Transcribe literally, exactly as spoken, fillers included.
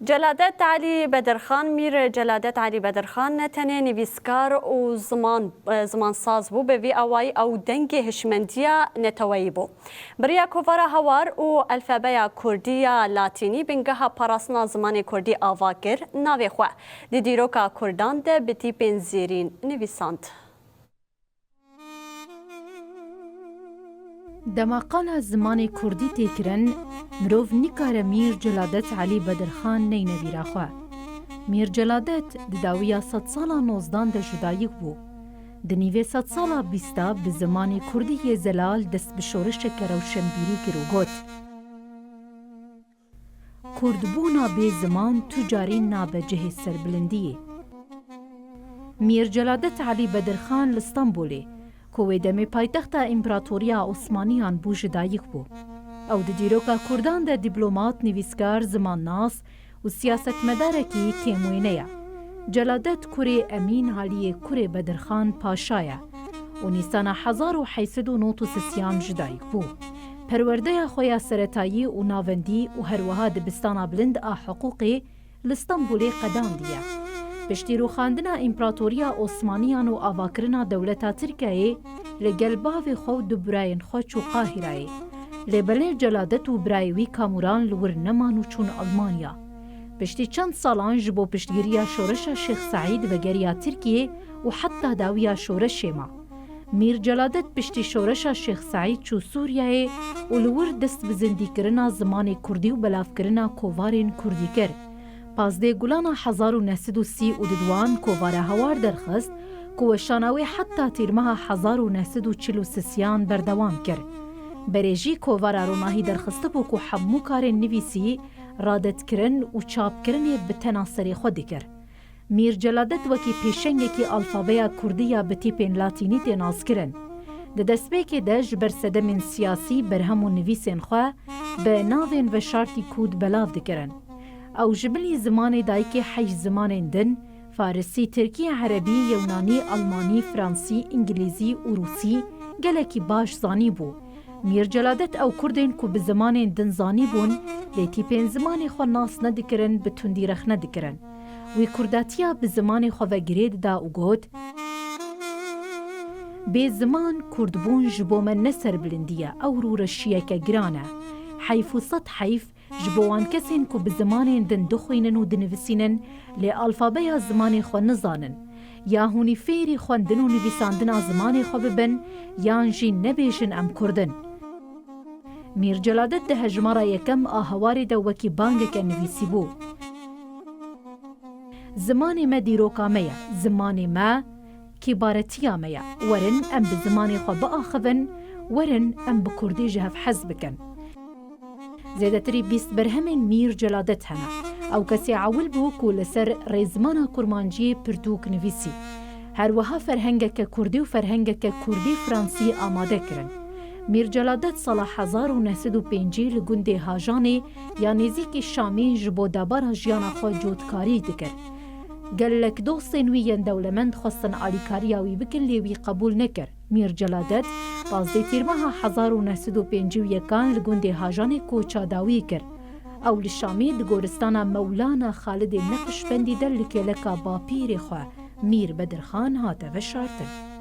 Celadet Elî Bedirxan, Mîr Celadet Elî Bedirxan ne tenê nivîskar û ziman, e, zimansaz bû, bi vî awayî ew dengê hişmendiya neteweyî bû. Bi riya kovara Hawar û alfabeya kurdî ya latînî bingeha parastina zimanê kurdî ava kir, navê xwe di dîroka kurdan de bi tîpên zêrîn nivîsand. Dema qala zimanê kurdî tê kirin, mirov nikare Mîr Celadet Elî Bedirxan neyne bîra xwe. Mîr Celadet di dawiya sedsala nozdan de ji dayik bû. Di nîvê sedsala bîsta bi zimanê kurdî yê zelal dest bi şoreşeke rewşenbîrî kir û got, Kurdbûna bê ziman tu carî nabe cihê serbilindiyê. Mîr Celadet Elî Bedirxan li Stenbolê, ku wê demê paytexta Împaratoriya Osmaniyan bû, ji dayik bû. Ew di dîroka kurdan de dîplomat, nivîskar, zimannas û siyasetmedarekî kêmwêne ye. Celadet kurê Emîn Aliyê kurê Bedirxan Paşa ye û Nîsana hezar û heyt sed û nod û sisiyan ji dayik bû. Perwerdeya xwe ya seretayî û navendî û herwiha dibistana bilind a hiqûqê li Stenbolê qedandiye. Piştî rûxandina Împaratoriya Osmaniyan û avakirina dewleta Tirkiyeyê, li gel bavê xwe û du birayên xwe çû Qahîreyê. Lê belê Celadet û birayê wî Kamuran li wir neman û çûn Almanya. Piştî çend salan ji bo piştgiriya şoreşa Şêx Seîd vegeriya Tirkiyê û heta dawiya şoreşê ma. Mîr Celadet piştî şoreşa Şêx Seîd çû Sûriyeyê û li wir dest bi zindîkirina zimanê kurdî û belavkirina kovarên kurdî kir. Pazdeh Gulana hezar û neh sed û sî û du de wan kovara Hawar derxist, ku weşana wê heta tîrmeha hezar û neh sed û çil û sisiyan berdewam kir. Berê jî kovara Ronahî derxistibû, ku hemû karên nivîsî, radetkirin û çapkirinê bi tena serê xwe dikir. Mîr Celadet wekî pêşengekî alfabeya kurdî ya bi tîpên latînî tê naskirin. Di destpêkê de ji ber sedemên siyasî berhem û nivîsên xwe bi navên veşartî kûd belav dikirin. Ew ji bilî zimanê dayikê heyş zimanên din, farisî, tirkî, erebî, yewnanî, almanî, fransî, îngilîzî û rûsî gelekî baş zanîbû. Mîr Celadet ew kurdên ku bi zimanên din zanîbûn, lê tîpên zimanê xwe nas nedikirin, bi tundî rexne dikirin. Wî kurdatiya bi zimanê xwe ve girê dida û got, Bê ziman kurdbûn ji bo me ne serbilindî ye, ew rûreşiyeke giran e. Heyf û sed heyf ji bo wan kesên ku bi zimanên din dixwînin û dinivisînin, lê alfabeya zimanê xwe nizanin. Ya hûnî fêrî xwendin û nivîsandina zimanê xwe bibin, yan jî nebêjin em kurd in. Mîr Celadet di hejmara yekem a Hawarê de wekî bangeke nivîsîbû. Zimanê me dîroka me ye, zimanê me kêbaretiya me ye. Werin em bi zimanê xwe biaxivin, werin em bi kurdî ji hev hez bikin. Zêdetirî bîst berhemên Mîr Celadet hene. Ew kesê ewil bû ku li ser rêzimana kurmanciyê pirtûk nivîsî. Her wiha ferhengeke kurdî û ferhengeke kurdî-fransî amade kirin. Mîr Celadet sala hezar û neh sed û pêncî li gundê Hajanê ya nêzîkî Şamê ji bo debara jiyana xwe cotkarî dikir. Gelek dostên wî yên dewlemend xwestin alîkariya wî bikin, lê wî qebûl nekir. Mîr Celadet pazdeh tîrmeha hezar û neh sed û pêncî û yekan li gundê Hajanê koça dawî kir. Ew li Şamê di goristana Mewlana Xalidê Neqşbendî de li kêleka bapîrê xwe Mîr Bedirxan hate veşartin.